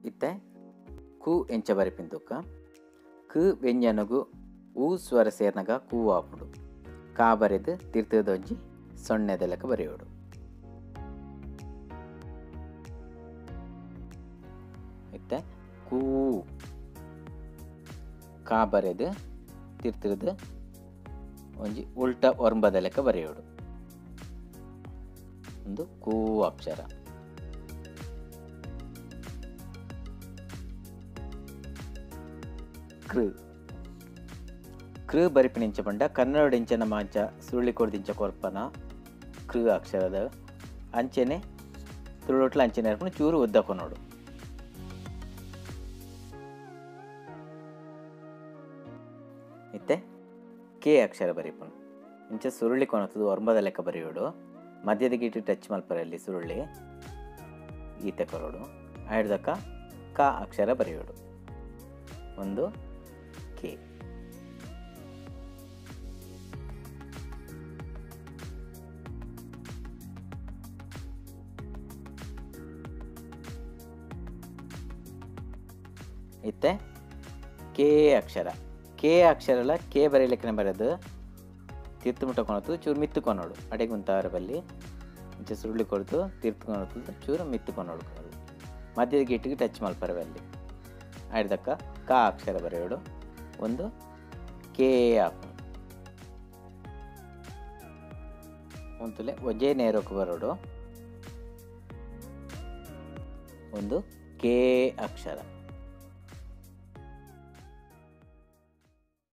ಇತ್ತೆ ಕು ಎಂಚ ಬರೆಪಿಂದುಕ ಕು ವ್ಯಂಜನಗು ಊ ಸ್ವರ ಸೇರ್ನಗ ಕು ಆಪುಂಡು. ಕಾ ಬರೆದು ತಿರ್ತದೊಂಜಿ ಸೊನ್ನೆದ ಲೆಕ್ಕ ಬರೆಯೋಡು. ಇತ್ತೆ ಕೂ ಕಾ ಬರೆದು ತಿರ್ತದ ಒಂಜಿ ಉಲ್ಟ ಒರ್ಂಬದ ಲೆಕ್ಕ ಬರೆಯೋಡು. ಒಂದು ಕೂ ಅಕ್ಷರ. ಕೃ ಕೃ ಬರಿಪಿನಿಂಚ ಪಂಡ ಕನ್ನಡ ಇಂಚನ ಮಾಂಚ ಸುರುಳಿ ಕೊಡ್ದಿಂಚ ಕೊರ್ಪನ ಕೃ ಅಕ್ಷರದ ಅಂಚೆನೆ ತುಳುಟ್ಲ ಅಂಚೆನೆ ಅರ್ಪಣ ಚೂರು ಉದ್ದ ಕೊನೋಡು. ಇತ್ತೆ ಕೆ ಅಕ್ಷರ ಬರಿಪನು ಇಂಚ ಸುರುಳಿ ಕೊನತದು ಒರ್ಂಬದ ಲೆಕ್ಕ ಬರೆಯೋಡು. ಮಧ್ಯದ ಗಿಟ್ಟು ಟಚ್ ಮಲ್ಪರಲ್ಲಿ ಸುರುಳಿ ಈತೆ ಕೊರೋಡು. ಆಯ್ದಕ್ಕ ಕ ಅಕ್ಷರ ಬರೆಯೋಡು. ಒಂದು ಕೆ. ಇತ್ತೆ ಕೆ ಅಕ್ಷರ. ಕೆ ಅಕ್ಷರಲ್ಲ ಕೆ ಬರೀಲಿಕ್ಕೆ ಬರೋದು ತೀರ್ಥ ಮುಟ್ಟ ಕೊನತು ಚೂರು ಮಿತ್ತು ಕೊನೋಡು. ಅಡೆಗುಂತಾರ ಬಲ್ಲಿ ಇಂಚ ಸುರುಳಿ ಕೊಡ್ತು ತೀರ್ಥ ಕೊನತು ಚೂರು ಮಿತ್ತು ಕೊನೋಡು. ಮಧ್ಯದ ಗೇಟಿಗೆ ಟಚ್ ಮಲ್ಪರ ಬಲ್ಲಿ ಆಯ್ದಕ್ಕ ಕ ಅಕ್ಷರ ಬರೆಯೋಡು. ಒಂದು ಕೆ ಆಪು ಒಂತುಲೆ ಒಂಜೇ ನೇರಕ್ಕೆ ಬರೋಡು. ಒಂದು ಕೆ ಅಕ್ಷರ.